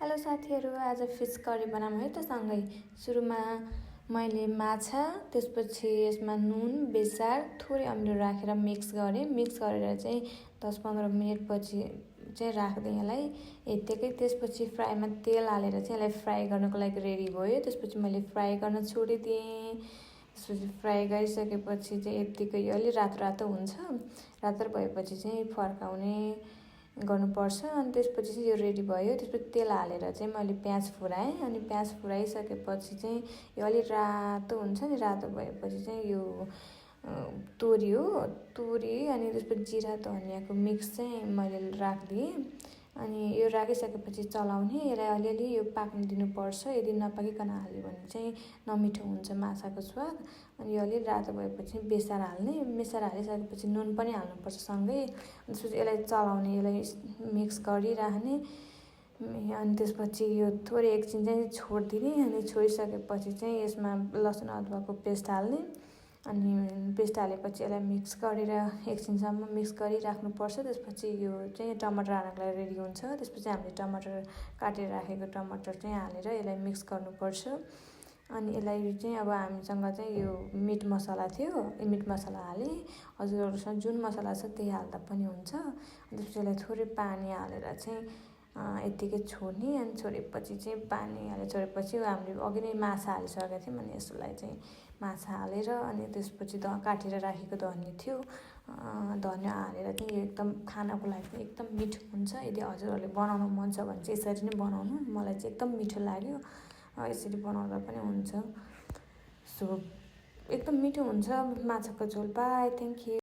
Hello साथीहरू, आज fees curry बनाऊँ है त सँगै। सुरुमा मैले माछा, त्यसपछि यसमा नुन, बेसार, थोरै अमिलो राखेर मिक्स गरेर चाहिँ 10-15 मिनेटपछि चाहिँ राख्दै यसलाई यत्तिकै। त्यसपछि फ्राईमा तेल हालेर चाहिँ यसलाई फ्राई गर्नको लागि रेडी भयो। त्यसपछि मैले फ्राई गर्न छोडिदिएँ। त्यसपछि फ्राई गरिसकेपछि चाहिँ यत्तिकै यो अलि रातो हुन्छ। रातो भएपछि चाहिँ फर्काउने गर्नुपर्छ। अनि त्यसपछि चाहिँ यो रेडी भयो। त्यसपछि तेल हालेर चाहिँ मैले प्याज फुराएँ। अनि प्याज फुराइसकेपछि चाहिँ यो अलि रातो हुन्छ नि, रातो भएपछि चाहिँ यो तोरी अनि त्यसपछि जिरा धनियाँको मिक्स चाहिँ मैले राखिदिएँ। अनि यो राखिसकेपछि चलाउने, यसलाई अलिअलि यो पाक्न दिनुपर्छ। यदि नपाकिकन हाल्यो भने चाहिँ नमिठो हुन्छ माछाको स्वाद। अनि यो अलि रातो भएपछि बेसार हालिसकेपछि नुन पनि हाल्नुपर्छ सँगै। त्यसपछि यसलाई चलाउने, यसलाई मिक्स गरिराख्ने। अनि त्यसपछि यो थोरै एकछिन चाहिँ छोडिदिने। अनि छोडिसकेपछि चाहिँ यसमा लसुन अदुवाको पेस्ट हाल्ने। अनि पेस्ट हालेपछि यसलाई मिक्स गरेर एकछिनसम्म मिक्स गरिराख्नुपर्छ। त्यसपछि यो चाहिँ टमाटर हाल्नको लागि रेडी हुन्छ। त्यसपछि हामीले टमाटर काटेर राखेको टमाटर चाहिँ हालेर यसलाई मिक्स गर्नुपर्छ। अनि यसलाई चाहिँ अब हामीसँग चाहिँ यो मिट मसला थियो, यो मिट मसला हालेँ। हजुरहरूसँग जुन मसला छ त्यही हाल्दा पनि हुन्छ। त्यसपछि यसलाई थोरै पानी हालेर चाहिँ यत्तिकै छोड्ने। अनि छोडेपछि चाहिँ पानी हालेर छोडेपछि हामीले अघि नै माछा हालिसकेको थियौँ। अनि यसलाई चाहिँ माछा हालेर अनि त्यसपछि काटेर राखेको धनियाँ थियो, धनियाँ हालेर चाहिँ यो एकदम खानको लागि पनि एकदम मिठो हुन्छ। यदि हजुरहरूले बनाउनु मन छ भने चाहिँ यसरी नै बनाउनु। मलाई चाहिँ एकदम मिठो लाग्यो। यसरी बनाउँदा पनि हुन्छ। सो एकदम मिठो हुन्छ माछाको झोल। By, thank you.